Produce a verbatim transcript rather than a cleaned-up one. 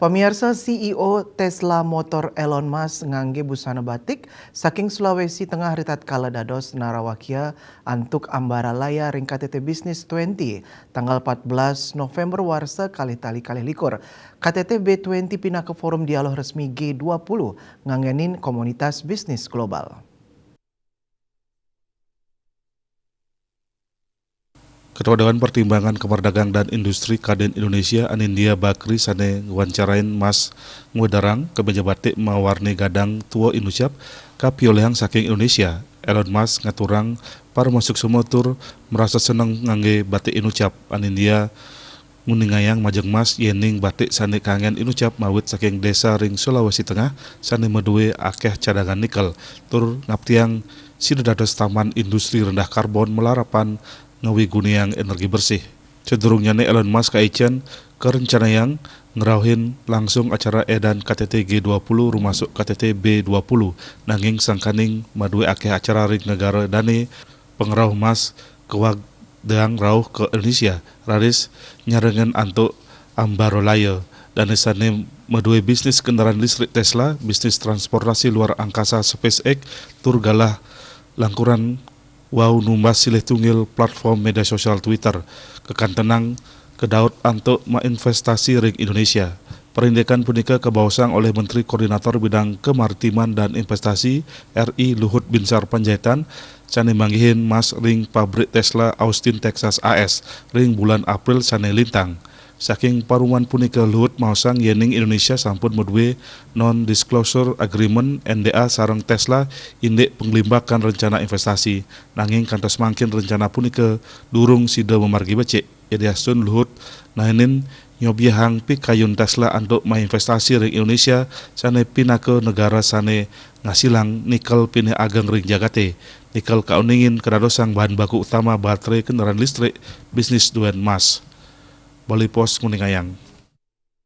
Pamiarsa, C E O Tesla Motor Elon Musk ngangge busana batik saking Sulawesi Tengah ritatkala dados narawakia antuk ambara laya ring K T T Business twenty tanggal empat belas November warsa kalih tali kalih likur. K T T B twenty pinaka forum dialog resmi G dua puluh nganggenin komunitas bisnis global. Ketua Dewan Pertimbangan Kamar Dagang dan Industri Kadin Indonesia, Anindya Bakri, sane ngwancarain Musk ngwedarang kemeja batik mawarni gadang tua inucap kapiolihang saking Indonesia. Elon Musk ngaturang parama suksma tur merasa seneng ngangge batik inucap. Anindya nguningayang majeng Musk yening batik sane kanggen inucap mawit saking desa ring Sulawesi Tengah sane madue akeh cadangan nikel, tur ngaptiang sida dados taman industri rendah karbon malarapan ngawiguniang energi bersih. Sadurungnyane, Elon Musk kaicen karencanayang ngrauhin langsung acara edan K T T G dua puluh rumasuk K T T B dua puluh, nanging sangkaning madue akeh acara ring negara dane, pangrauh Musk kawagdang rauh ka Indonesia, raris nyarengin antuk ambara laya. Dane sane madue bisnis kendaraan listrik Tesla, bisnis transportasi luar angkasa SpaceX, tur galah langkuran wau numbas silih tunggil platform media sosial Twitter, kakantenang kadaut antuk mainvestasi ring Indonesia. Parindikan punika kabaosang olih Menteri Koordinator Bidang Kemaritiman dan Investasi R I Luhut Binsar Panjaitan, sane manggihin Musk ring pabrik Tesla Austin, Texas A S ring bulan April sane lintang. Saking parumuan punika, Luhut maosang yening Indonesia sampun madue Non-Disclosure Agreement, N D A, sareng Tesla indik panglimbakan rencana investasi. Nanging kantos mangkin rencana punika durung sida mamargi becik. Yadiastun Luhut naenin nyobiahang pikayun Tesla antuk mainvestasi ring Indonesia sane pinaka negara sane ngasilang nikel pinih ageng ring jagate. Nikel kauningin kadadosang bahan baku utama baterai kendaraan listrik bisnis duen Musk. Bali Post nguningayang.